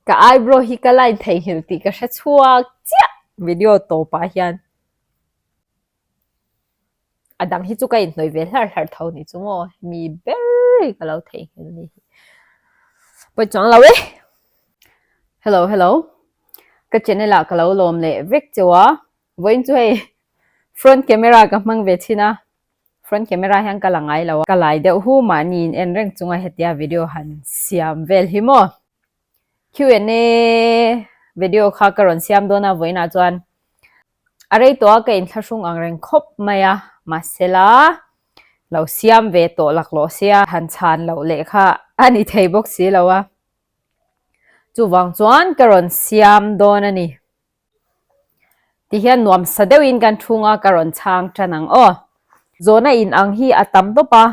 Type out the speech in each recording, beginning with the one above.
Ka eyebrow hi ka line theihnghilh tih ka hre chhuak chiah video tawpah hian. A dang hi chu ka inhnawih ve hlarh hlarh tho ni chu maw mi ber hi ka lo theihnghilh ni hi. Pawi chuang lo e. Hello hello ka channel ah ka lo lawm leh vek cheu a vawiin chu hei front camera ka hmang ve thin a front camera hian ka la ngai lo a ka lai deuh hu mahni in en reng chunga hetia video han siam vel hi maw. Q&A video kha ka rawn siam dawn a vawiinah chuan A rei tawh a ka inthlahrung ang reng khawp mai a, mahsela lo siam ve tawh laklawh sia han chhan loh leh kha a ni thei bawk si lo a, chuvang chuan ka rawn siam dawn a ni. Tihian nuamsa deuhin kan thung a ka rawn chhang tan ang aw. Zawhna in ang hi a tam tawp a,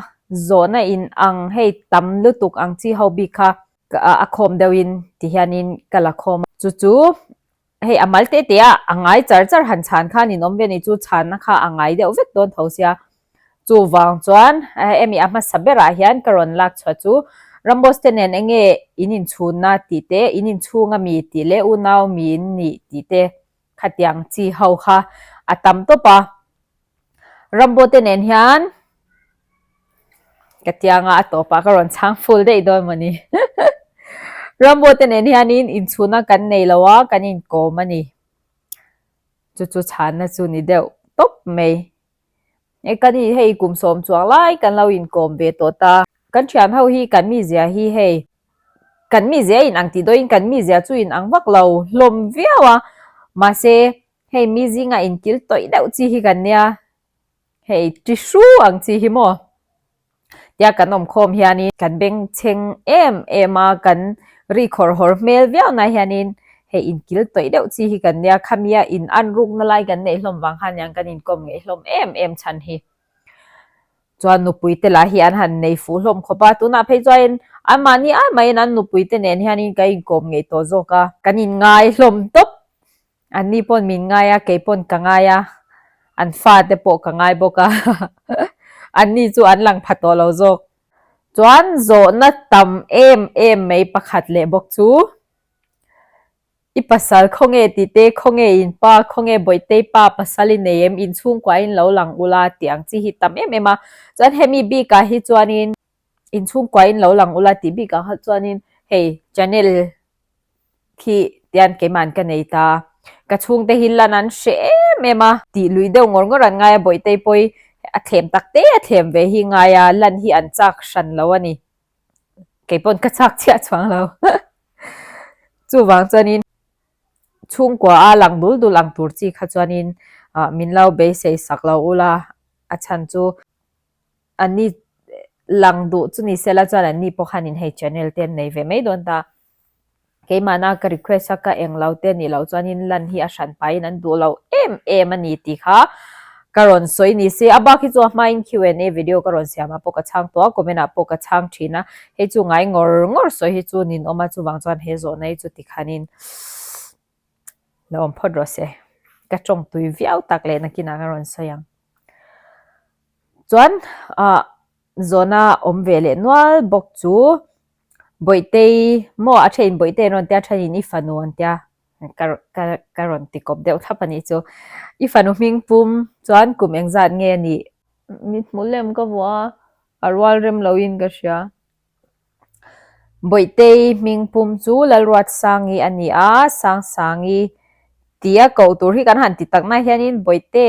zawhna in ang hei tam lutuk ang chi ho bik kha a khawm deuhin tihianin ka la khawm a, chu chu Hei a mal teh teh a, a ngai char char han chhan khan in awm ve ni chu chhanna kha a ngai deuh vek dawn tho sia. Chuvang chuan hemi a hmasa berah hian ka rawn lak chhuah chu Ramboss te nen enge in inchhunna tih te, in inchhung ami tih leh unau mi in nih tih te khatiang chi ho kha a tam tawp a. Rambo te nen hian ka tianga a tawpah ka rawn chhang full daih dawn mawni. Rambo te nen hianin inchhuna kan nei lo a, kan inkawm a ni. Chu chu chhanna chu ni deuh tawp mai. E ka ni hei kum sawm chuang lai kan lo inkawm ve tawh ta. Kan thian ho hi kan mizia hi hei kan mizia in ang tih dawhin kan mizia chu in ang vak lo hlawm viau a mahse Hei mi zinga inkil tawih deuh chi hi kan nia, hei ti hru ang chi hi maw? Tia kan awm khawm hianin kan bengchheng em em a, kan ri khawr hawr hmel viau na hianin hei inkil tawih deuh chi hi kan nia, khamia in an rukna lai kan neih hlawm vang khan hian kan inkawm ngeih hlawm em em chhan hi. Chuan nupui te lah hi an han nei fuh hlawm khawp a, tunah phei chuan anmahni ai maiin an nupui te nen hianin kan inkawm ngeih tawh zawk a, kan inngai hlawm tawp. An ni pawn min ngai a, kei pawn ka ngai a, an fate pawh ka ngai bawk a, an ni chu an lang pha tawh lo zawk. Chuan zawhna tam em em mai pakhat leh bawk chu, I pasal khawnge tih te, khawnge in pa, khawnge Bawihtei pa pasal i nei em, in chhungkuain lo lang ula tih ang chi hi tam em em a. Chuan hemi bikah hi chuanin in chhungkuain lo lang ula tih bikah kha chuanin hei channel khi tian keima'n ka nei ta. Ka chhungte hi lan an hre em em a, tih lui deuh ngawr ngawr an ngai a, Bawihtei pawi a thlem tak te a thlem ve hi ngai a, lan hi an chak hran lo a ni. Kei pawn ka chak chiah chuang lo. Chuvang chuanin chhungkua a lang dul dul ang tur chi kha chuanin min lo beisei sak lo ula, a chhan chu An ni lang duh chu ni sela chuan an ni pawh khanin hei channel te an nei ve mai dawn ta. Keimahna ka request a ka eng lo te nih loh chuanin lan hi a hran pahin an duh lo em em a ni tih kha ka rawn sawi ni se. A bak hi chu a hmain Q and A video ka rawn siam ah pawh ka chhang tawh a, comment ah pawh ka chhang thin a. Hei chu ngai ngawr ngawr sawi hi chu nin awm a, chuvang chuan he zawhna hi chu tikhanin la awm phawt rawh se. Ka tawng tui viau tak leh nakinah ka rawn sawi ang. Chuan ah zawhna awm ve leh nual bawk chu Bawihtei maw a thenin Bawihtei an rawn tia a thenin i fanu an tia ka ka ka rawn ti kawp deuh thlap a nih chu. I fanu hming pum chuan kum engzat nge a nih? Mithmuh lem ka vuah a, a rual rem loin ka hria. Bawihtei hming pum chu Lalruatsangi a ni a, Sangsangi tia koh tur hi kan han ti takna hianin Bawihte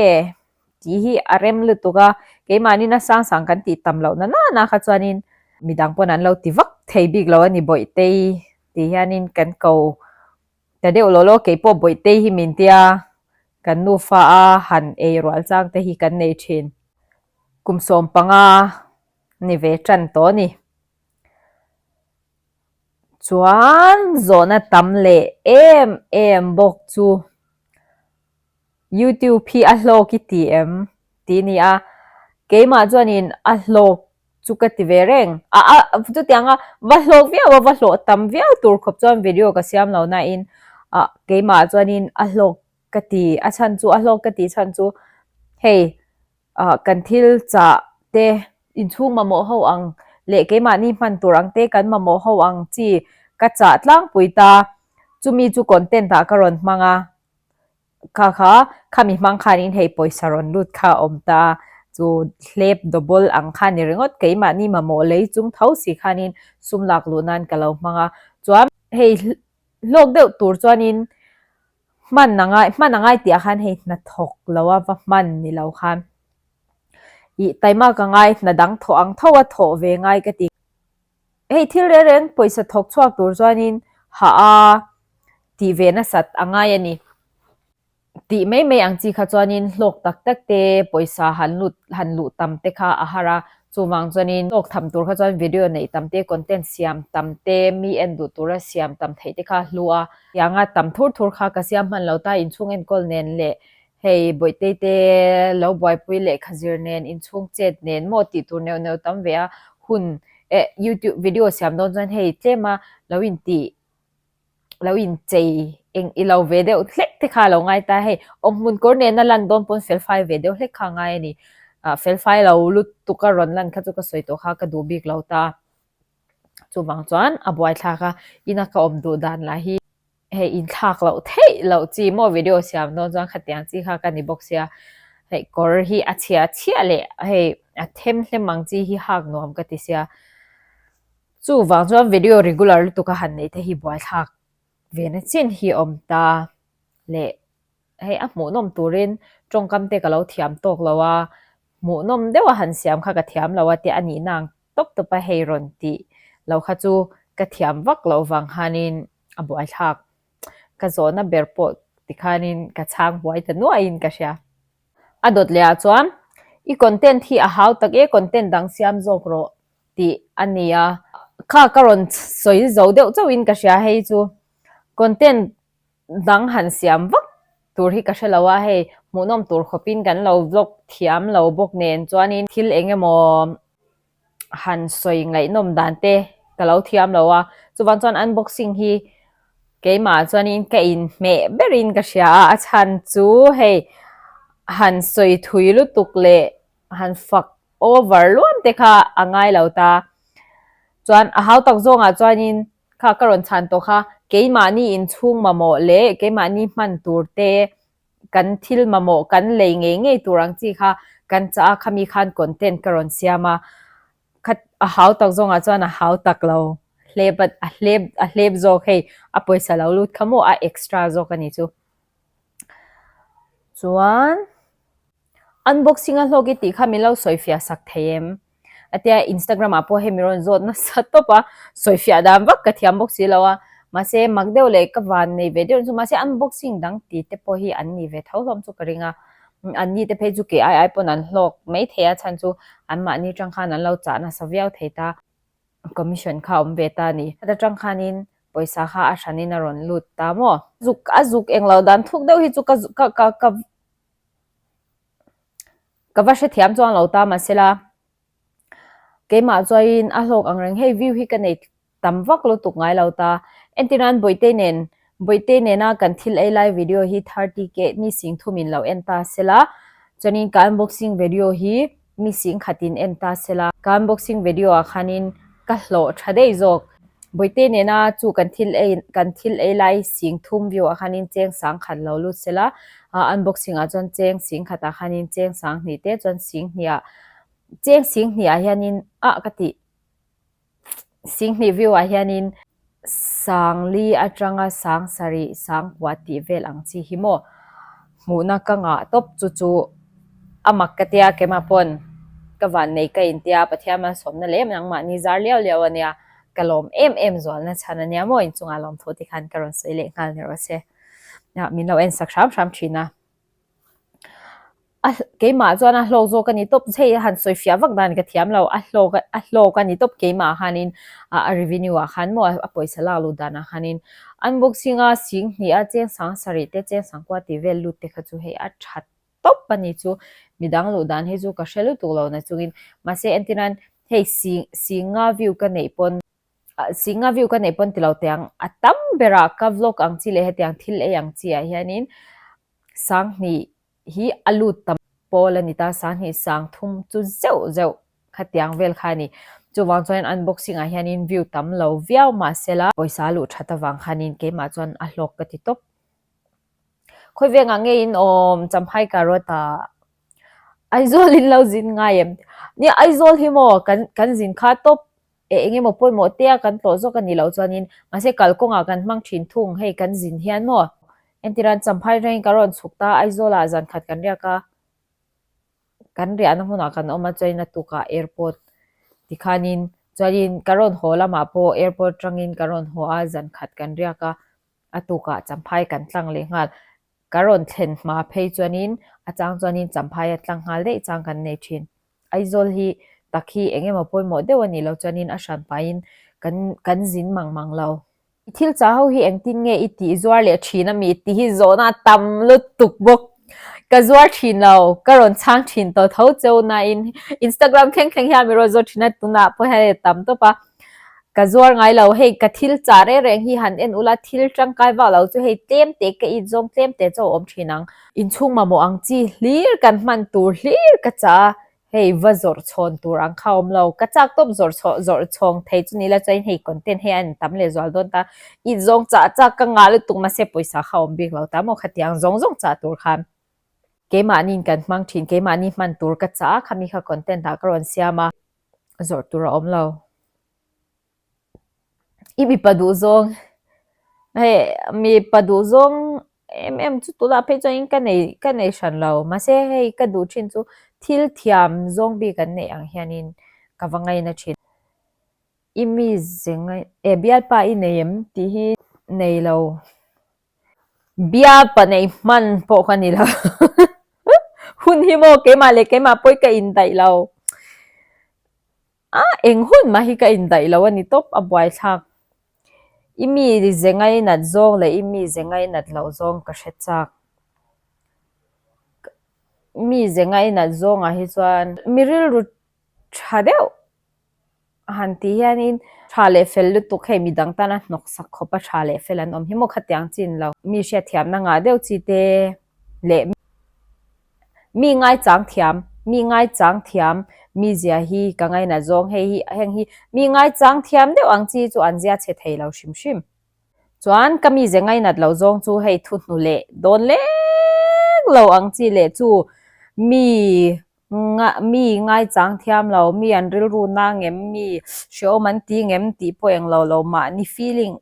tih hi a rem lutuk a, keimahnin a Sangsang kan tih tam loh na nana kha chuanin midang pawn an lo ti vak thei bik lo a ni Bawihtei tih hianin kan ko ta deuh lo lo, keipawh Bawihtei hi min tia kan nufa a han ei rual chang te hi kan nei thin. Kum 15 ni ve tan tawh a ni. Chuan zawhna tam leh em em bawk chu YouTube hi a hlawk i ti em tih a ni a, keimah chuanin a hlawk chu ka ti ve reng. A a chutianga va hlawk viau a va hlawh tam viau tur khawp chuan video ka siam lo nain ah keimah chuanin a hlawk ka ti a chhan chu a hlawk ka tih chhan chu hei ah kan thil chah te inchhung mamawh ho ang leh keimahni hman tur ang te kan mamawh ho ang chi ka chah tlangpui ta. Chumi chu content ah ka rawn hmang a, kha kha khami hmang khanin hei pawisa rawn lut kha a awm ta a, chu hlep double ang kha ni ringawt keimahni mamawh lei chung tho si khanin sum lak luh nan ka lo hmang a, chuan hei hlawk deuh tur chuanin hman a ngai hman a ngai tih ah khan hei hnathawk lo a va hman ni lo khan ih taima ka ngai hna dang thawh ang tho a thawh ve ngai ka ti. Hei thil reng reng pawisa thawk chhuak tur chuanin hah a tih ve nasat a ngai a ni. Tih mai mai ang chi kha chuanin hlawk tak tak te pawisa han lut han luh tam te kha a har a, chuvang chuanin hlawk tham tur kha chuan video neih tam te, content siam tam te, mi en duh tura siam tam theih te kha a hlu a. Tianga tam thur thur kha ka siam hman lo ta, inchhung enkawl nen leh Hei Bawihtei te lo buaipui lehkha zir nen inchhung chet nen maw tih tur neuh neuh tam ve a, hun eh youtube video siam dawn chuan hei tlem a lo intih lo inchei eng i lo ve deuh hlek te kha a lo ngai ta hei awmhmun kawr nena lan dawn pawn felfai ve deuh hlek kha a ngai a ni, ah felfai lo lutuk a rawn lan kha chu ka sawi tawh kha ka duh bik lo ta, chuvang chuan a buaithlak a ina ka awm duh dan lah hi. Hei inthlak loh theih loh chi maw video siam dawn chuan khatiang chi kha ka ni bawk sia hei kawr hi a chhia chhiah leh hei a them hlem ang chi hi hak nuam ka ti sia chuvang chuan video regular lutuk a han neih te hi buaithlak ve na chin hi a awm ta leh hei a hmuhnawm turin tawngkam te ka lo thiam tawk lo a hmuhnawm deuh a han siam kha ka thiam lo a tia a nihna ang tawp tawp a hei rawn tih lo kha chu ka thiam vak loh vang khanin a buaithlak. Ka zawhna ber pawh tikhanin ka chhang buai ta nuaiin ka hria. A dawt leh ah chuan i content hi a hau tak e, content dang siam zawk rawh tih a ni a. Kha ka rawn sawi zo deuh chauhin ka hria hei chu content dang han siam vak tur hi ka hre lo a, hei hmuhnawm tur khawpin kan lo vlog thiam lo bawk nen chuanin thil eng emaw han sawi ngaihnawm dan te ka lo thiam lo a, chuvang chuan unboxing hi keimah chuanin ka inhmeh berin ka hria a, a chhan chu hei han sawi thui lutuk leh han fak over luam te kha a ngai lo ta, chuan a hau tak zawngah chuanin kha ka rawn chhan tawh kha keimahni inchhung mamawh leh keimahni hman tur te kan thil mamawh kan lei ngei ngei tur ang chi kha kan chah a, khami khan content ka rawn siam a, kha a hau tak zawngah chuan a hau tak lo hlep a a hlep a hlep zawk hei a pawisa lo lut kha maw a extra zawk a ni chu. Chuan unboxing a hlawk i tih kha min lo sawifiah sak thei em? A tia Instagram ah pawh hei mi rawn zawt nasa tawp a, sawifiah dan vak ka thiam bawk si lo a, mahse mak deuh leh ka van nei ve deuh chu mahse unboxing dang ti te pawh hi an ni ve tho hlawm chu ka ring a, an ni te phei chu kei ai ai pawn an hlawk mai thei a chhan chu an mahni tang khan an lo chah nasa viau thei ta, commission kha a awm ve ta a ni. Heta tang khanin pawisa kha a hranin a rawn lut ta maw? Zuk a zuk englo dan thuk deuh hi chu ka ka ka ka. Ka va hrethiam chuang lo ta mahsela keimah chuain a hlawk ang reng hei view hi ka nei tam vak lutuk ngai lo ta. Entirnan Bawihte nen Bawihte nena kan thil ei lai video hi 30 k mi sing thumin lo en ta sela chuanin ka unboxing video hi mi sing khatin en ta sela ka unboxing video ah khanin ka hlawh tha daih zawk. Bawihte nena chu kan thil ei kan thil ei lai sing thum view ah khanin cheng sang khat lo lut sela ah unboxing ah chuan cheng sing khatah khanin cheng sang hnih te chuan sing hnih ah cheng sing hnih ah hianin ah ka tih sing hnih view ah hianin sang li atanga sang sarih sang kua tih vel ang chi hi maw hmuhna ka ngah tawp chu chu a mak ka tia keimah pawn ka van nei ka intia Pathian malsawmna leh nangmahni zar liau liau ania ka lawm em em zualna chhan ania maw inchungah lawmthu tikhan ka rawn sawi leh nghal ni rawh se. Min lo en sak hram hram thin a. A keimah chuan a hlawk zawk a ni tawp hei han sawi fiah vak dan ka thiam lo a hlawk a hlawk a ni tawp keimah khanin a revenue ah khan maw a pawisa lak lut danah khanin unboxing a sing hnih a cheng sang sarih te cheng sang kua tih vel lut te kha chu hei a tha tawp a ni chu midang luh dan hi chu ka hre lutuk lo na chungin mahse entirnan hei sing singa view ka neih pawn Singa view ka neih pawn ti lo teh ang, a tam berah ka vlog ang chi leh hetiang thil ei ang chi ah hianin Sanghnih hi a lut tam pawl a ni ta, Sanghnih sang thum chu zeuh zeuh khatiang vel kha a ni. Chuvang chuan unboxing ah hianin view tam lo viau mahsela pawisa luh that avang khanin keimah chuan a hlawk ka ti tawp. Khawi vengah nge in awm Champhai Karot ah Aizawl in lo zin ngai em? Nia Aizawl hi maw kan kan zin kha tawp e eng emaw pawimawh te a kan tlawh zawk a nih loh chuanin mahse kalkawngah kan hmang thin thung hei kan zin hian maw entirah Champhai atangin ka rawn chhuk ta Aizawl ah zan khat kan riak a kan riahna hmunah kan awm a chuanin a tukah airport tikhanin chuanin ka rawn haw lamah pawh airport atangin ka rawn haw a zan khat kan riak a a tukah Champhai kan tlang leh nghal. Ka rawn thlen hma phei chuanin a chang chuanin Champhai a tlang nghal daih chang kan nei thin. Aizawl hi tak hi eng emaw pawimawh deuh a nih loh chuanin a hran pahin kan kan zin mang mang lo. I thil chah ho hi engtin nge i tih zuar leh thin a mi tih hi zawhna a tam lutuk bawk. Ka zuar thin lo, ka rawn chhang thin tawh tho cheu nain Instagram thleng thleng hian mi rawn zawt thin a, tunah pawh hian a tam tawp a. Ka zuar ngai lo, hei ka thil chah reng reng hi han en ula thil tangkai vak lo chu hei tlem te ka it zawng tlem te chu a awm thin ang. Inchhung mamawh ang chi hlir kan hman tur hlir ka chah a, hei va zawrh chhawn tur ang kha a awm lo. Ka chak tawp zawrh chhaw zawrh chhawng thei chu ni la chuan hei content hei a en tam leh zual dawn ta. It zawng chah chak ka ngah lutuk mahse pawisa kha a awm bik lo ta maw khatiang zawng zawng chah tur khan. Keimahniin kan hmang thin, keimahni hman tur ka chah a, khami kha content ah ka rawn siam a. Zawrh tur a awm lo. I mipa duh zawng hei mipa duh zawng em em chu tunah phei chuan ka nei ka nei hran lo mahse hei ka duh thin chu thil thiam zawng bik an neih ang hianin ka va ngaina thin. I mi ze ngai e bialpa i nei em tih hi nei lo. Bialpa nei hman pawh ka ni lo. Hun hi maw keimah leh keimah pawi ka indaih lo. A eng hun mah hi ka indaih lo a ni tawp a buaithlak. I mi ze ngainat zawng leh i mi ze ngainat loh zawng ka hre chak. Mi ze ngainat zawngah hi chuan mi rilru tha deuh. A han tih hianin tha leh fel lutuk hei midang tana hnawk sak khawpa tha leh fel an awm hi maw khatiang chin lo. Mi hriatthiamna ngah deuh chi te leh mi ngaichang thiam, mi ngaichang thiam mizia hi ka ngainat zawng hei hi heng hi mi ngaichang thiam deuh ang chi chu an zia chhe thei lo hrim hrim. Chuan ka mize ngainat lo zawng chu hei thu hnu leh dawn lek lo ang chi leh chu mi Mi ngaichang thiam lo, mi an rilru na ngem, mi hrehawm an ti ngem tih pawh eng lo lo mahni feeling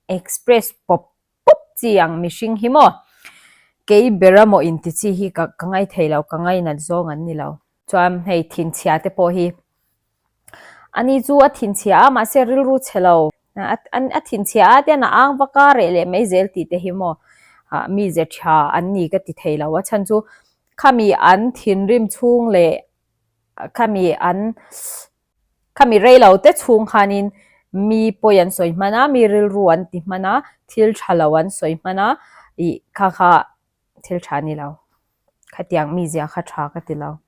express pawp pawp chi ang mihring hi maw? Kei ber a maw inti chi hi ka ka ngaithei lo, ka ngainat zawng an ni lo. Chuan hei thinchhia te pawh hi ani chu a thinchhia a mahse rilru chhe lo, a thinchhia a tian a ang vak a reh leh mai zel tih te hi maw mi ze tha an ni ka ti thei lo a chhan chu Khami an thinrim chhung leh khami an khami rei lo te chhung khanin mi pawi an sawi hman a, mi rilru an ti hman a, thil tha lo an sawi hman a, ih kha kha thil tha a ni lo. Khatiang mizia kha tha ka ti lo.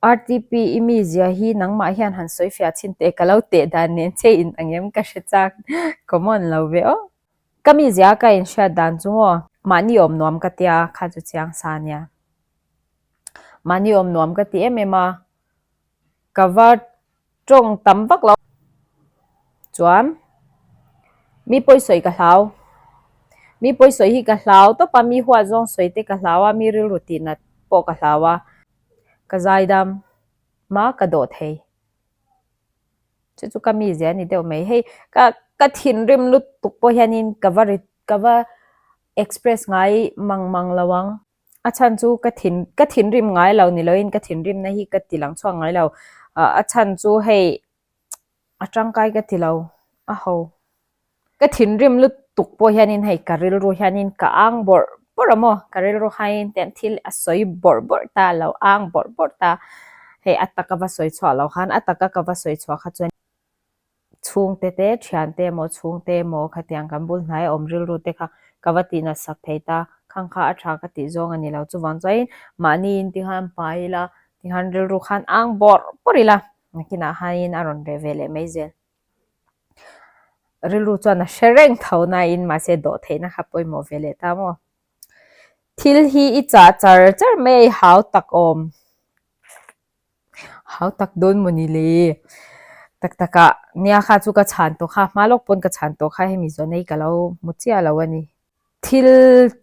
RTP i mizia hi nangmah hian han sawi fiah chhin teh ka lo teh dan nen che in angem ka hre chak common lo ve aw. Ka mizia ka inhriat dan chu maw mahni awm nuam ka tia kha chu chiang sa nia. Mahni awm nuam ka ti em em a, ka va tawng tam vak lo. Chuan mi pawi sawi ka hlau, mi pawi sawi hi ka hlau tawp a, mi huat zawng sawi te ka hlau a, mi rilru tih nat pawh ka hlau a, ka zaidam ma ka dawh thei. Chu chu ka mizia a ni deuh mai. Hei ka ka thinrim lutuk pawh hianin ka va ri ka va express ngai mang mang lo ang. A chhan chu ka thin ka thinrim ngai lo ni loin ka thinrimna hi ka ti lang chhuak ngai lo. A chhan chu hei a tangkai ka ti lo a ho. Ka thinrim lutuk pawh hianin hei ka rilru hianin ka ang bawrh bawrh a maw? Ka rilru hain ten thil a sawi bawrh bawrh ta lo ang bawrh bawrh ta. Hei a taka va sawi chhuah loh khan a taka ka va sawi chhuah kha chuan chhungte te thiante emaw chhungte emaw khatiang kan bul hnai a awm rilru te kha ka va tih nat sak thei ta. Khang kha a tha ka tih zawng a ni lo. Chuvang chuanin mahni in tikhan pai ila tikhan rilru khan ang bawrh bawrh ila nakinah hain a rawn reh ve leh mai zel. Rilru chuan a hre reng tho nain mahse dawh theihna kha pawimawh ve leh ta maw? Thil hi i chah char char mai a i hau tak awm. Hau tak dawn maw ni le? Tak tak ah, nia kha chu ka chhan tawh kha, hma lawk pawn ka chhan tawh kha hemi zawhna hi ka lo hmu chiah lo a ni. Thil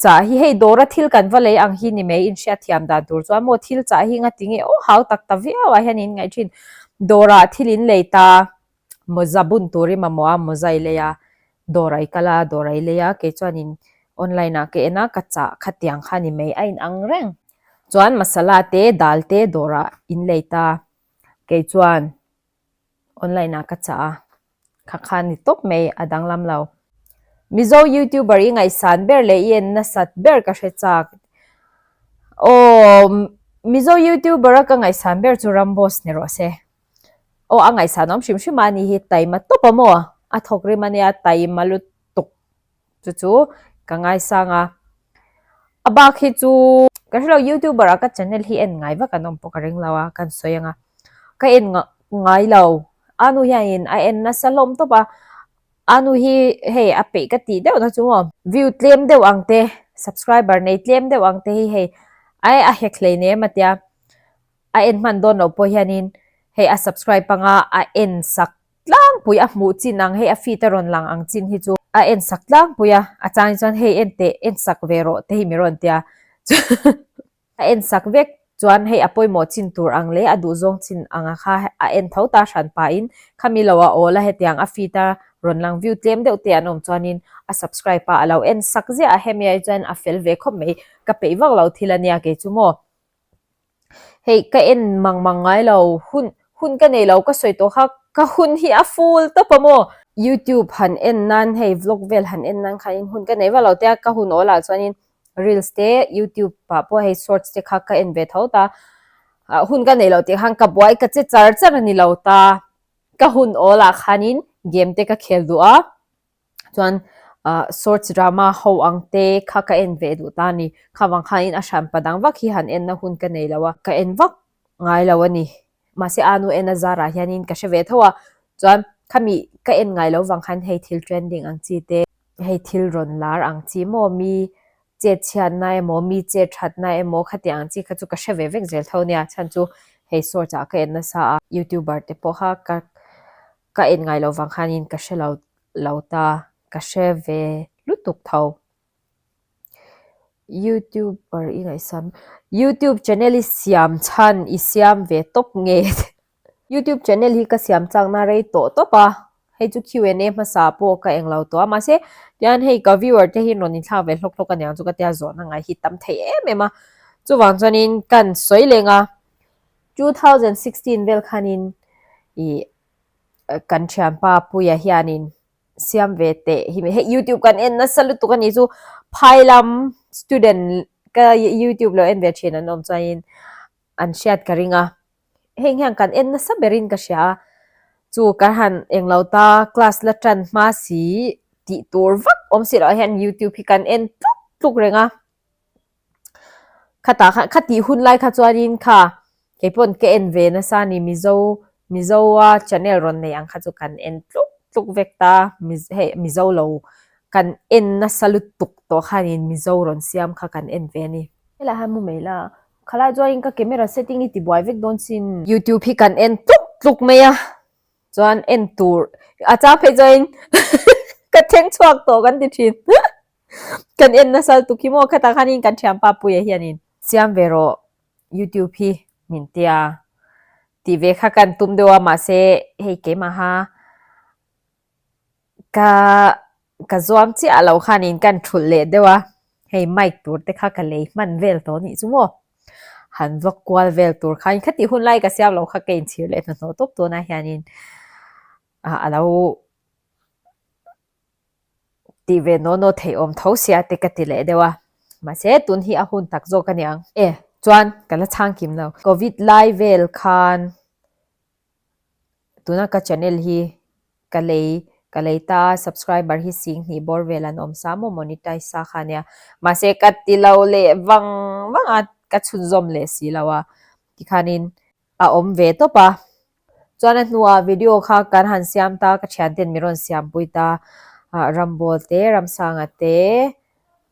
chah hi hei dawra thil kan va lei ang hi ni mai inhriatthiam dan tur chuan maw thil chah hi nga tinge aw hau tak ta viau ah hian in ngaih thin. Dawrah thil in lei ta mawza bun tur i mamawh a mawza i lei a, dawr ah i kal a dawr ah i lei a kei chuanin online ah ka en a ka chah khatiang kha ni mai a inang reng. Chuan masala te dal te dawrah in lei ta kei chuan online ah ka chah a kha kha ni tawp mai a danglam lo. Mizo youtuber i ngaihsan ber leh i en nasat ber ka hre chak. Aw Mizo youtuber a ka ngaihsan ber chu Ramboss ni rawh se. Aw a ngaihsan awm hrim hrim a ni hi taima tawp a maw a thawk rim a nia taima lutuk chu chu ka ngaisang a a bak hi chu ka hrelo youtuber ah ka channel hi en ngai vak an awm pawh ka ring lo a kan sawi anga ka en ngai lo a nu hianin a en nasa hlawm tawp a a nu hi hei a peih ka tih deuh na chu maw view tlem deuh ang te subscriber nei tlem deuh ang te hi hei ai a hek hleinem a tia. A en hman dawn loh pawh hianin hei a subscribe anga a en sak tlangpui a hmuh chin ang hei a feed a rawn lang ang chin hi chu a en sak tlangpui a, a chang hi chuan hei en teh en sak ve rawh te hi mi rawn tia a en sak vek chuan hei a pawimawh chin tur ang leh a duhzawng chin anga kha a en tho ta hran pahin khami lo a awl a hetiang a feed a rawn lang view tlem deuh te an awm chuanin a subscribe a a lo en sak ziah a hemi ai chuan a fel ve khawp mai ka peih vak lo thil ania kei chu maw. Hei ka en mang mang ngai lo, hun hun ka nei lo ka sawi tawh kha ka hun hi a full tawp a maw? Youtube han en nan hei vlog vel han en nan khanin hun ka nei vak lo tia ka hun awl ah chuanin reels te youtube ah pawh hei shorts te kha ka en ve tho ta, hun ka nei lo tih khan ka buai ka che char char a ni lo ta, ka hun awl ah khanin game te ka khel duh a. Chuan ah shorts drama ho ang te kha ka en ve duh ta a ni. Kha vang khanin a hranpa dang vak hi han enna hun ka nei lo a, ka en vak ngai lo a ni. Mahse a nu en a zarah hianin ka hre ve tho a, chuan khami ka en ngai lo vang khan hei thil trending ang chi te, hei thil rawn lar ang chi maw mi chet chhiatna emaw mi chet thatna emaw khatiang ang chi kha chu ka hre ve vek zel tho nia. Chhan chu hei shorts ah ka en nasa a, youtuber te pawh kha ka Ka en ngai lo vang khanin ka hre lo lo ta, ka hre ve lutuk tho. Youtuber i ngaihsam, Youtube channel i siam chhan i siam ve tawp nge? Youtube channel hi ka siam chakna rei tawh tawp a, hei chu Q and A hmasa pawh ka eng lo tawh a, mahse tihian hei ka viewer te hi rawn inthlak ve hlawk hlawk aniang chu ka tia zawhna ngai hi tam thei em em a, chuvang chuanin kan sawi leng a. 2016 vel khanin ih kan thianpa Puia hianin siam ve teh hi hei youtube kan en nasa lutuk a nih chu phai lam student ka youtube lo en ve thin an awm chuanin an hriat ka ring a heng hian kan en nasa berin ka hria a chu kan han englo ta class la tan hma si tih tur vak awm si loh hian youtube hi kan en tluk tluk reng a. Khatah khan khatih hun lai kha chuanin kha keipawn ka en ve nasa a ni Mizo Mizoa channel rawn nei ang kha chu kan en tluk tluk vek ta hei Mizo lo kan en nasa lutuk tawh khanin Mizo rawn siam kha kan en ve a ni. Helai han mu mai la khalai chuanin ka camera setting hi tibuai vek dawn sin. Youtube hi kan en tluk tluk mai a. Chuan en tur a chang phei chuanin ka thleng chhuak tawh kan ti thin. Kan en nasa lutuk hi maw khatah khanin kan thianpa Puia hianin siam ve rawh youtube hi min tia tih ve kha kan tum deuh a mahse hei keimaha ka ka zuam chiah lo khanin kan thulh leh deuh a hei mic tur te kha ka lei hman vel tawh anih chu maw han vlog kual vel tur khan khatih hun lai ka siam lo kha ka inchhir leh hnahnawh tawp tunah hianin ah a lo Tih ve naw naw theih awm tho sia te ka ti leh deuh a, mahse tun hi a hun tak zawk a niang. E, chuan ka la chhang kim lo. Covid lai vel khan tuna ka channel hi ka lei ka lei ta a, subscriber hi sing hnih bawr vel an awm sa maw monetize sa kha nia. Mahse ka ti lo leh vang vang a, ka chhunzawm leh si lo a, tikhanin a awm ve tawp a. Chuan a hnuah video kha kan han siam ta, ka thianten min rawn siampui ta, ah Rambawl te, Ramsanga te,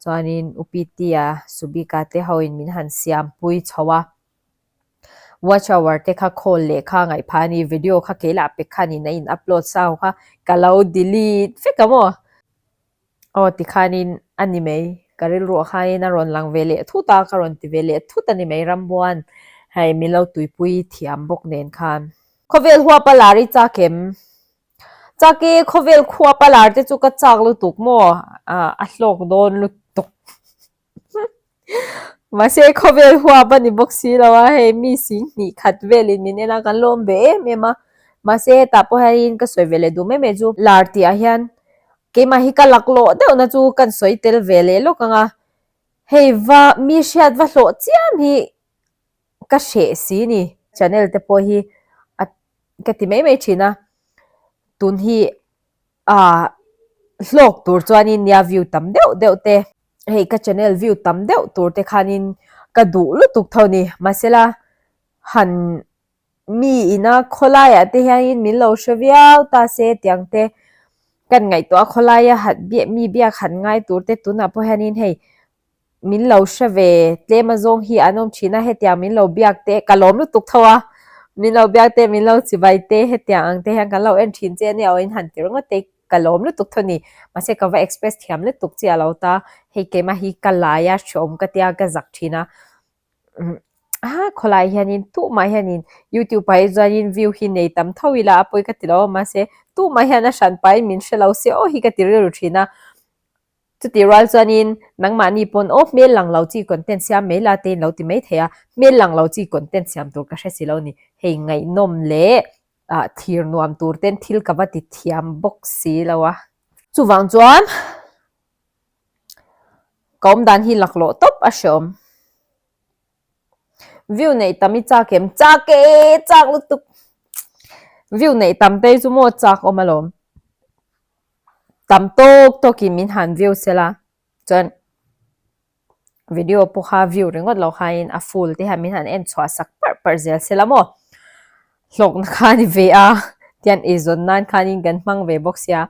chuanin U Pitia, Subika te hoin min han siampui chho a. Watch hour te kha khawl leh kha ngaih phah a ni, video kha kei lah pek khanin a in upload sa ho kha ka lo delete vek a maw? Aw tikhanin a ni mai, ka rilruah khanin a rawn lang ve leh thut a, ka rawn ti ve leh thut a ni mai Rambuan hei min lo tuipui thiam bawk nen khan. Khawvel huapa lar i chak em? Chak e, khawvel khuapa lar te chu ka chak lutuk maw? A hlawk dawn lutuk. Mahse khawvel huap a ni bawk si lo a, hei mi sing hnih khat velin min en a, kan lawm ve em em a. Mahse hetah pawh hianin ka sawi ve leh duh mai mai chu lar tih ah hian keimah hi ka laklawh deuhna chu kan sawi tel ve leh lawk ang a, hei va mi hriat va hlawh chiam hi ka hreh si ni. Channel te pawh hi a ka ti mai mai thin a, tun hi ah hlawk tur chuanin nia view tam deuh deuh te hei ka channel view tam deuh tur te khanin ka duh lutuk tho ni mahsela han mi ina khawlaiah te hianin min lo hre viau ta se tiang te kan ngaihtuah a khawlaia han mi biak han ngai tur te tunah pawh hianin hei min lo hre ve tlem a zawng hi an awm thin a hetiang min lo biak te ka lawm lutuk tho a min lo biak te min lo chibai te hetiang ang te hian kan lo en thin che ania aw in han ti ringawt te ka lawm lutuk tho ni mahse ka va express thiam lutuk chiah lo ta hei keimah hi ka lai a hreawm ka tia ka zak thin a ha khawlai hianin tumah hianin youtube ah hi chuanin view hi nei tam tho ila a pawi ka ti lo a mahse tumah hian a hran pahin min hre lo se aw hi ka ti rilru thin a. Chutih rual chuanin nangmahni pawn aw hmel lang lo chi content siam mai la te in lo ti mai thei a, hmel lang lo chi content siam tur ka hre si lo ni. Hei ngaihnawm leh ah thlir nuam tur ten thil ka va ti thiam bawk si lo a. Chuvang chuan ka awmdan hi laklawh tawp a hreawm. View neih tam i chak em? Chak e! Chak lutuk! View neih tam te hi chu maw chak awm alawm. Tam tawk tawkin min han view sela chuan video pawh kha view ringawt lo khain a full te hian min han en chhuah sak parh parh zel sela maw hlawkna kha a ni ve a tian eizawn nan khanin kan hmang ve bawk sia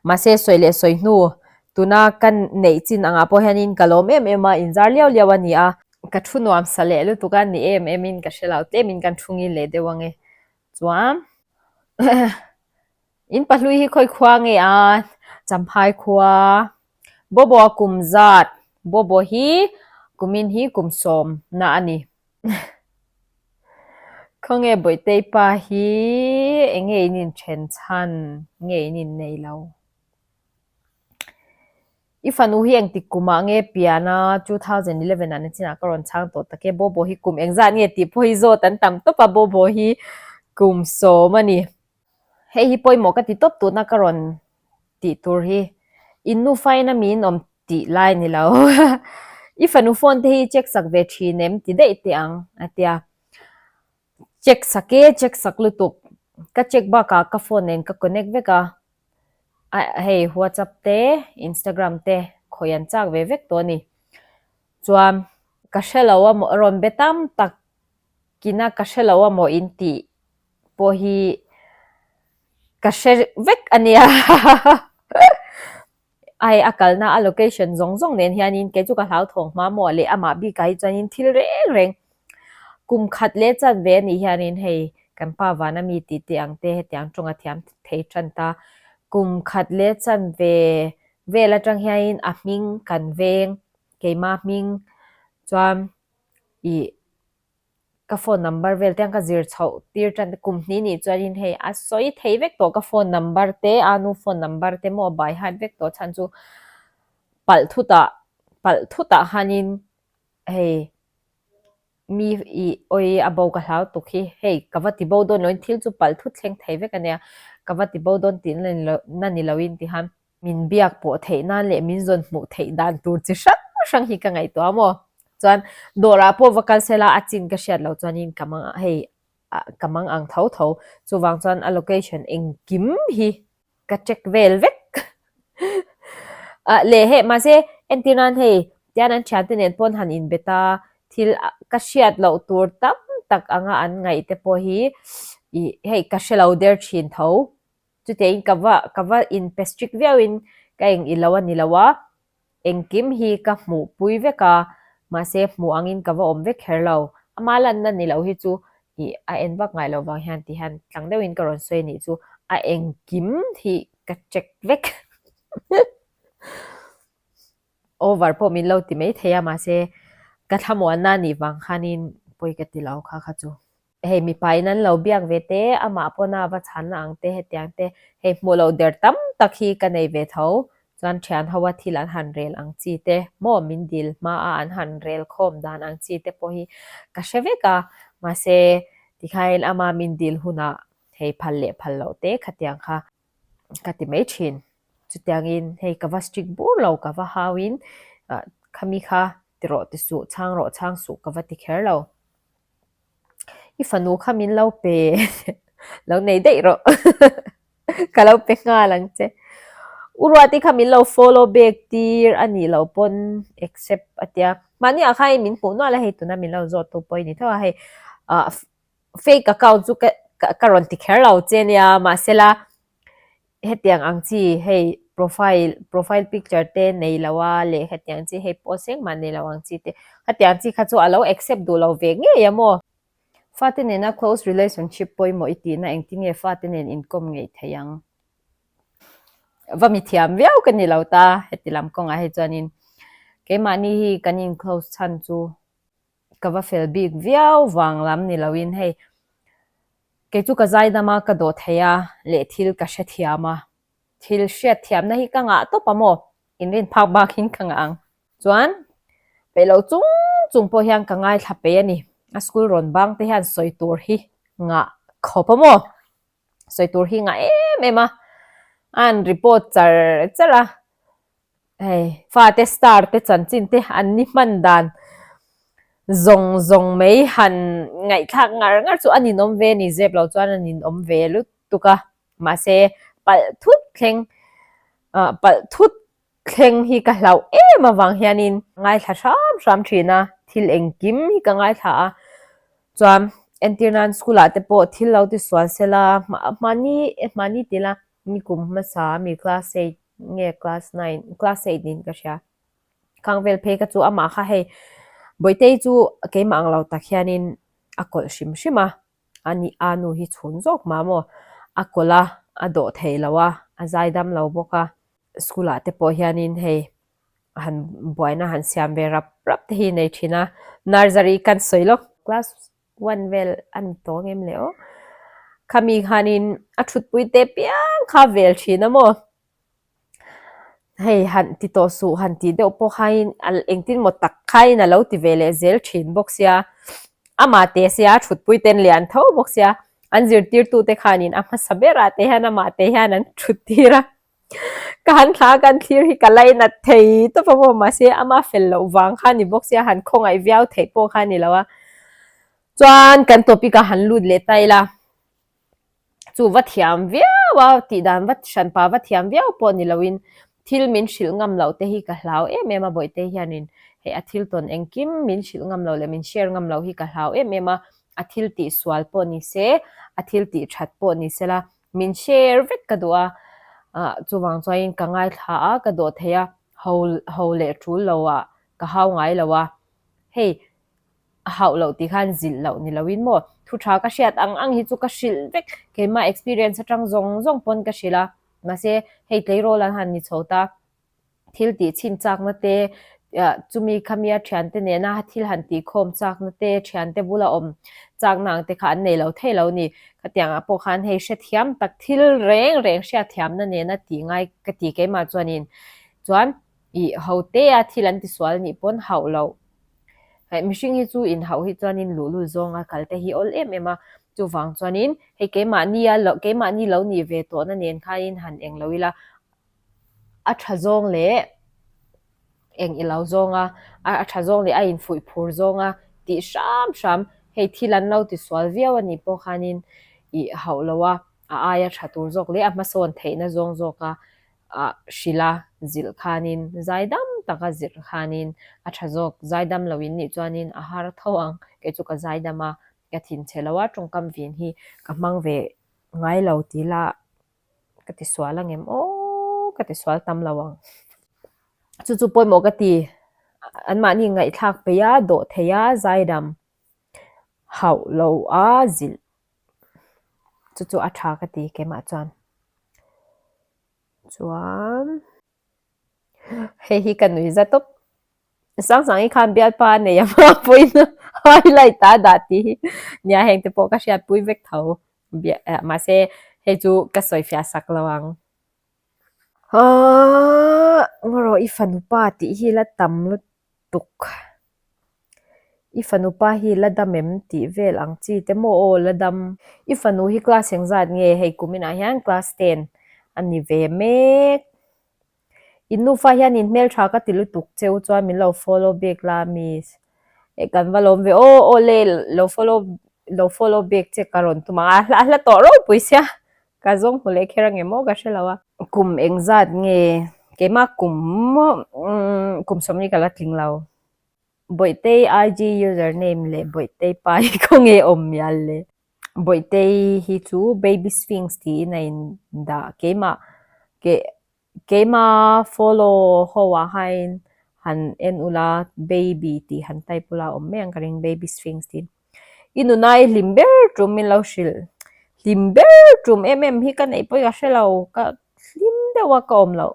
mahse sawi leh sawi hnu tuna ka neih chin angah pawh hianin ka lawm em em a inzar liau liau a ni a ka thu nuam sa leh lutuk a ni em em in ka hre lo tlemin kan thu ngil leh deuh ange chuan. In pahlui hi khawi khua nge a? Champhai khua. Bobo a kum zat. Bobo hi kumin hi kum sawmna a ni. Khawnge Bawihtei pa hi enge in inthen chhan nge in innei lo? I fanu hi engtik kumah nge pian a? 2011 ah nachinah ka rawn chhang tawh tak e. Bobo hi kum engzat nge tih pawh hi zawt an tam tawp a, Bobo hi kum sawm a ni. Hei hi pawimawh ka ti tawp tuna ka rawn tih tur hi in nufa in a mi in awm tih lai ni lo. I fanu phone te hi i check sak ve thin em ti daih teh ang a tia. Check sak e, check sak lutuk. Ka check bakah ka phone nen ka connect vek a, hei whatsapp te instagram te khawi an chak ve vek tawh a ni. Chuan ka hre lo a maw rawn be tam tak kina ka hre lo a maw in tih pawh hi ka hre vek a nia ai a kalna a location zawng zawng nen hianin kei chu ka hlauthawng hma maw leh amah bikah hi chuanin thil reng reng kum khat leh chan ve anih hianin hei kan pa vana mi tih tih ang te hetiang tawnga thiam thei tan ta kum khat leh chan ve vel atang hianin a hming kan veng keima hming chuan ih ka phone number vel te ang ka zir chhoh tir tan te kum hnih nih chuanin hei a sawi thei vek tawh ka phone number te a nu phone number te maw a by heart vek tawh chhan chu palh thutah palh thutah khanin hei mi ih awi a bo ka hlau tuk hi hei ka va ti bo dawn loin thil chu palh thut thleng thei vek ania ka va ti bo dawn tih na ni loin ti khan. Min biak pawh theih nan leh min zawn hmuh theih dan tur chi hrang hrang hi ka ngaihtuah a maw? Chuan dawrah pawh va kal sela a chin ka hriat loh chuanin ka mang hei ka mang ang tho tho. Chuvang chuan a location engkim hi ka check vel vek. Ah leh heh mahse entir nan hei tian an thiante nen pawn han inbet a thil ka hriat loh tur tam tak anga an ngaih te pawh hi ih hei ka hre lo der thin tho. Chutiangin ka va ka va in pe strict viauin ka eng i lo a ni lo a, engkim hi ka hmuhpui vek a, mahse hmuh angin ka va awm vek kher lo. Ama lanna ni lo hi chu ih a en vak ngai lo vang hian ti hian tlang deuhin ka rawn sawi anih chu a engkim hi ka check vek. Over pawh min lo ti mai thei a mahse ka thlamuanna anih vang khanin pawi ka ti lo kha kha chu. Hei mipa in an lo biak ve te, amah pawna va chhanna ang te hetiang te, hei hmuh loh der tam tak hi ka nei ve tho. Chuan thian ho a thil an han rel ang chi te, maw min dil hma a an han rel khawm dan ang chi te pawh hi ka hre vek a, mahse tikhain ama min dil hunah hei phal leh phal loh te khatiang kha ka ti mai thin. Chutiangin hei ka va strict bur lo, ka va hauin khami kha ti rawh ti suh, chhang rawh chhang suh ka va ti kher lo. I fanu kha min lo pe lo nei daih rawh ka lo pe nghal ang che. U Ruati kha min lo follow back tir a nih loh pawn accept a tia. Mahni ah khan min hmuh nual a hei tuna min lo zawt tu pawh i ni tho a hei ah fake account chu ka ka rawn ti kher lo che nia mahsela Hetiang ang chi hei profile profile picture te nei lo a leh hetiang chi hei post engmah nei lo ang chi te hetiang chi kha chu a lo accept duh lo ve ngei a maw? Fate nena close relationship pawimawh i tihna engtin nge fate nen inkawm ngeih theih ang? Va mi thiam viau ka ni lo ta heti lam kawngah hei chuanin keimahni hi kan in close chhan chu ka va fel bik viau vang lam ni loin hei Kei chu ka zaidam a, ka dawh thei a, leh thil ka hrethiam a. Thil hriatthiamna hi ka ngah tawp a maw? Inrin phak bakin ka ngah ang. Chuan, peih lo chung chung pawh hian ka ngaithla peih a ni. A school rawn bang te hian sawi tur hi ngah khawp a maw? Sawi tur hi ngah em em a. A han report char char a. Hei, fate star te chanchin te an ni hman dan zawng zawng mai han ngaihthlak ngar ngar chu a ninawm ve a ni zep lo chuan a ninawm ve lutuk a, mahse palh thut thleng ah palh thut thleng hi ka hlauh em avang hianin ngaithla hram hram thin a, thil engkim hi ka ngaithla a, chuan entir nan school ah te pawh thil lo ti sual sela hmahni hmahni tila nikum hmasa ami class eight nge class nine class eight niin ka hria khang vel phei kha chu amah kha hei Bawihtei chu keimah ang lo tak hianin a kawlh hrim hrim a ani a nu hi chhun zawk mah maw a kawlh a a dawh thei lo a a zai dam lo bawk a school ah te pawh hianin hei han buaina han siam ve rap rap te hi nei thin a nursery kan sawi lawk class one vel a ni tawh ang em le aw. Khami khanin a thutpui te piang kha vel thin a maw? Hei han ti tawh suh han tih deuh pawh khain engtin maw tak khain a lo ti ve leh zel thin bawk sia. Amah te sia a thutpui ten lian tho bawk sia. An zirtirtute khanin a hmasa berah te hian amah te hian an thut tir a. Ka han thla kan thlir hi ka lainat thei tawp a maw mahse ama fel loh vang kha ni bawk sia han khawngaih viau theih pawh kha ni lo a chuan kan topic ah han lut leh ta ila chu va thiam viau a tih dan va hran pa va thiam viau pawh ni lo in thil min hrilh ngam loh te hi ka hlau em em a bawihte hianin hei a thil tawn engkim min hrilh ngam loh leh min share ngam loh hi ka hlau em em a a thil tih sual pawh ni se a thil tih that pawh ni se la Min share vek ka duh a, ah chuvang chuanin ka ngaithla a, ka dawh thei a, ho ho leh tul lo ah ka hau ngai lo a, hei a hauh loh tih khan zilh loh ni loin maw thu tha ka hriat ang ang hi chu ka hrilh vek, keimah experience atang zawng zawng pawn ka hrilh a, mahse hei tleirawl an han ni chho ta. Thil tih chhin chakna te, chumi khamia thiante nena thil han tih khawm chakna te, thiante bula awm chakna ang te kha an nei lo thei lo ni. Khatiangah pawh khan hei hrethiam tak thil reng reng hriatthiamna nena tih ngai ka ti keimah chuanin chuan ih ho tea thil an tisual nih pawn hauh loh. Hei mihring hi chu inhauh hi chuanin luhlul zawnga kal te hi awl em em a, chuvang chuanin hei keimahnia keimahni lo nih ve tawhna nen khanin han eng lo ila A tha zawng leh eng i lo zawng a, a tha zawng leh a infuih phur zawng a tih hram hram hei thil an lo ti sual viau a nih pawh khanin ih hauh lo a, a aia tha tur zawk leh a hmasawn theihna zawng zawk a ah hrilh a zilh khanin zaidam taka zirh khanin a tha zawk zaidam lo in nih chuanin a har tho ang kei chu ka zaidam a ka thinchhe lo a tawngkam vin hi ka hmang ve ngai lo tih lah. Ka ti sual ang em aw ka ti sual tam lo ang. Chu chu pawimawh ka ti. Anmahni ngaihthlak peih a, dawh theih a, zaidam. Hauh lo a zilh chu chu a tha ka ti keimah chuan. Chuan hei hi ka nui za tawp. Sangsangi khan bialpa a nei a hma pawhin highlight a dah tih hi nia heng te pawh ka hriatpui vek tho. Mahse hei chu ka sawifiah sak lo ang. Aaa ngarawh i fanu pa tih hi la tam lutuk. I fanu pa hi la dam em tih vel ang chi te maw aw la dam. I fanu hi class engzat nge hei kum inah hian class 10 a ni ve mek. In nufa hian in hmeltha ka ti lutuk cheu chuan min lo follow bik la miss. Eh kan va lawm ve aw aw le lo follow lo follow bik che ka rawn tum ang a a hla tawh ropui sia ka zawng hmu leh kher ange maw ka hre lo a. Kum engzat nge keimah kum kum sawmli ka la tling lo. Bawihtei IG username leh Bawihtei pa hi khawnge awm mial le. Bawihtei hi chu Baby Sphinx tiin a in dah keimah ke keima follow ho ah hian han en ula baby tih han type ula awm mai ang ka ring Baby Sphinx tiin. I nuna i hlim ber tum min lo hrilh hlim ber tum em em hi ka neih pawh hi ka hre lo ka hlim deuh a ka awm loh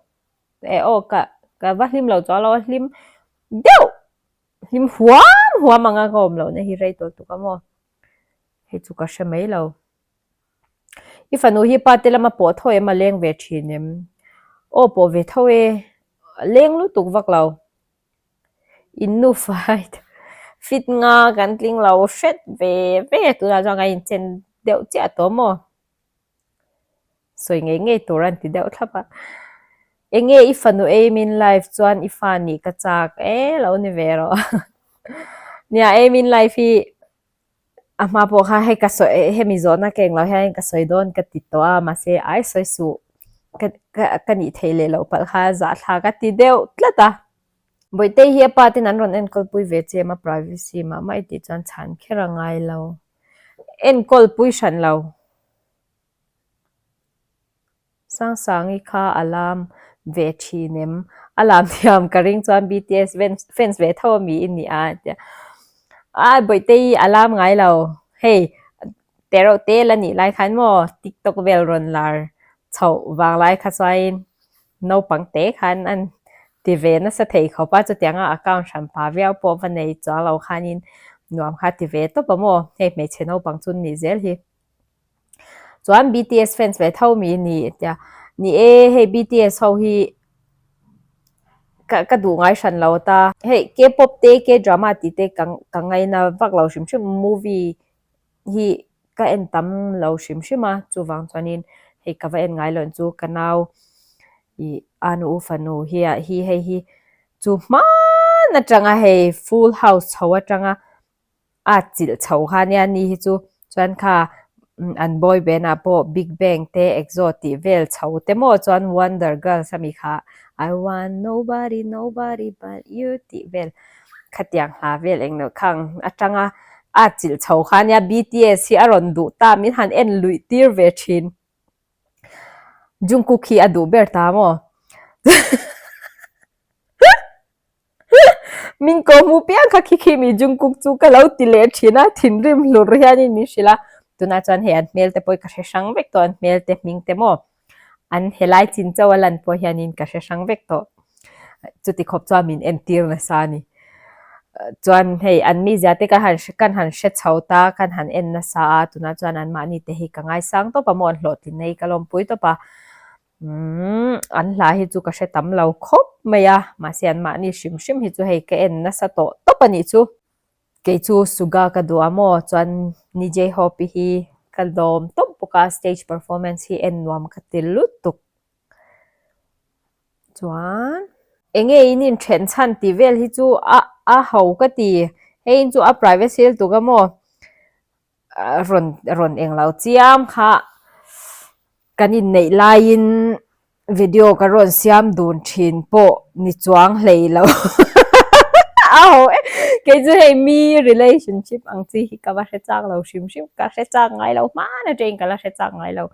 eh aw ka ka va hlim lo chuang lo a hlim deuh hlim huam huam anga ka awm lohna hi rei tawh tuk a maw. Hei chu ka hre mai lo. I fanu hi pa te lama pawh tho em a leng ve thin em? Aw pawh ve tho e, a leng lutuk vak lo. In nu fight fit nga kan tling lo hret ve ve tunah chuan kan inchen deuh chiah tawh maw? Sawi ngei ngei tur a ni ti deuh thlap a. Enge i fanu aim in life chuan i fa nih ka chak e lo ni ve rawh. Nia aim in life hi a hma pawh kha hei ka sawi hemi zawhna ka englo hian ka sawi dawn ka ti tawh a mahse ai sawi suh ka ka nih theih leh loh palh kha zahthlak a ti deuh tlat a. Bawihtei hi a pa ten an rawn enkawl pui ve che em a privacy mah mah i tih chuan chhan kher a ngai lo. Enkawl pui hran lo. Sangsangi kha a lam ve thin em? A lam thiam ka ring chuan BTS fans ve tho ami i ni a tia. Ai Bawihtei a lam ngai lo. Hei tereuh te la nih lai khan maw TikTok vel rawn lar chhoh vang lai kha chuain naupang te khan an ti ve nasa thei khawp a chutianga account hran pa viau pawh va nei chuang lo khanin nuam kha ti ve tawp a maw hei hmeichhe naupang chu an nih zel hi. Chuan BTS fans ve tho mi ni tia ni e hei BTS ho hi ka ka duh ngai hran lo ta hei K-pop te K-drama tih te ka ka ngaina vak lo hrim hrim movie hi ka en tam lo hrim hrim a chuvang chuanin hei ka va en ngai loh chu ka nau ih a nu fanu hi ah hi hei hi chu hman atanga hei full house chho atanga a chilh chho kha nia ni hi chu chuan kha an boy band ah pawh big bang te exo tih vel chho te maw chuan wonder girls ami kha I want nobody nobody but you tih vel khatiang hla vel eng loh khang atanga a chilh chho kha nia BTS hi a rawn duh ta min han en luih tir ve thin Jungkook hi a duh ber ta maw. Min ko hmu piang kha khi khi mi Jungkook chu ka lo ti leh thin a, thinrim hlur hianin min hrilh a, tunah chuan hei an hmel te pawh hi ka hre hrang vek tawh, an hmel te hming te maw an helai chin chauh a lan pawh hianin ka hre hrang vek tawh, chuti khawp chuan min entir nasa a ni. Chuan hei an mizia te ka han kan han hre chho ta, kan han en nasa a, tunah chuan anmahni te hi ka ngaisang tawp a maw an hlawhtlinna hi ka lawmpui tawp a. Umm an hla hi chu ka hre tam lo khawp mai a, mahse an mahni hrim hrim hi chu hei ka en nasa tawh tawp a nih chu. Kei chu Suga ka duh a maw chuan ni J-Hope hi ka lawm tawp bawk a, stage performance hi en nuam ka ti lutuk. Chuan enge in inthen chhan tih vel hi chu a a ho ka ti, hei in chu a privacy lutuk a maw. rawn rawn eng lo chiam kha kan inneih laiin video ka rawn siam dun thin pawh ni chuang hlei lo a ho e kei chu hei mi relationship ang chi hi ka va hre chak lo hrim hrim ka hre chak ngai lo hman atangin ka la hre chak ngai lo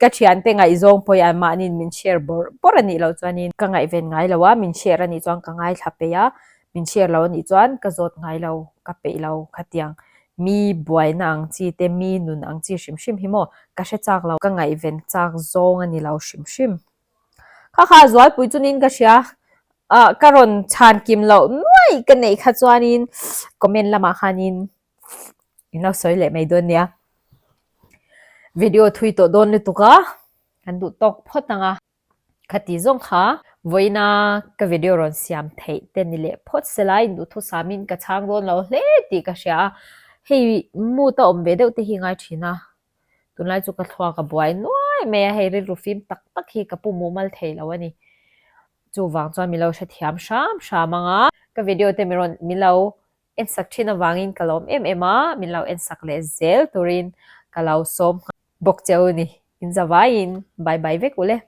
ka thiante ngaihzawng pawh hi an mahniin min share bawrh bawrh a nih loh chuanin ka ngaihven ngai lo a min share a nih chuan ka ngaithla peih a min share lo a nih chuan ka zawt ngai lo ka peih lo khatiang. Mi buaina ang chi te, mi nun ang chi hrim hrim hi maw ka hre chak lo, ka ngaihven chak zawng a ni lo hrim hrim. Kha kha Zualpui chunin ka hria, ah ka rawn chhan kim loh nuai ka neih kha chuanin comment lamah khanin in lo sawi leh mai dawn nia. Video thui tawh dawn lutuk a, kan duh tawk phawt ang a. Khati zawng kha vawiina ka video rawn siam theih te ni leh phawt sela induhthusamin ka chhang dawn lo hle tih ka hria a, hei mood a awm ve deuh te hi ngai thin a, tunlai chu ka thluak a buai nuai mai a, hei rilru fim tak tak hi ka pu mumal thei lo a ni. Chuvang chuan min lo hrethiam hram hram ang a, ka video te min rawn min lo ensak thin avangin ka lawm em em a, min lo ensak leh zel turin ka lo sawm nghal. Bawk cheu ni. In zavaiin bye bye vek u le.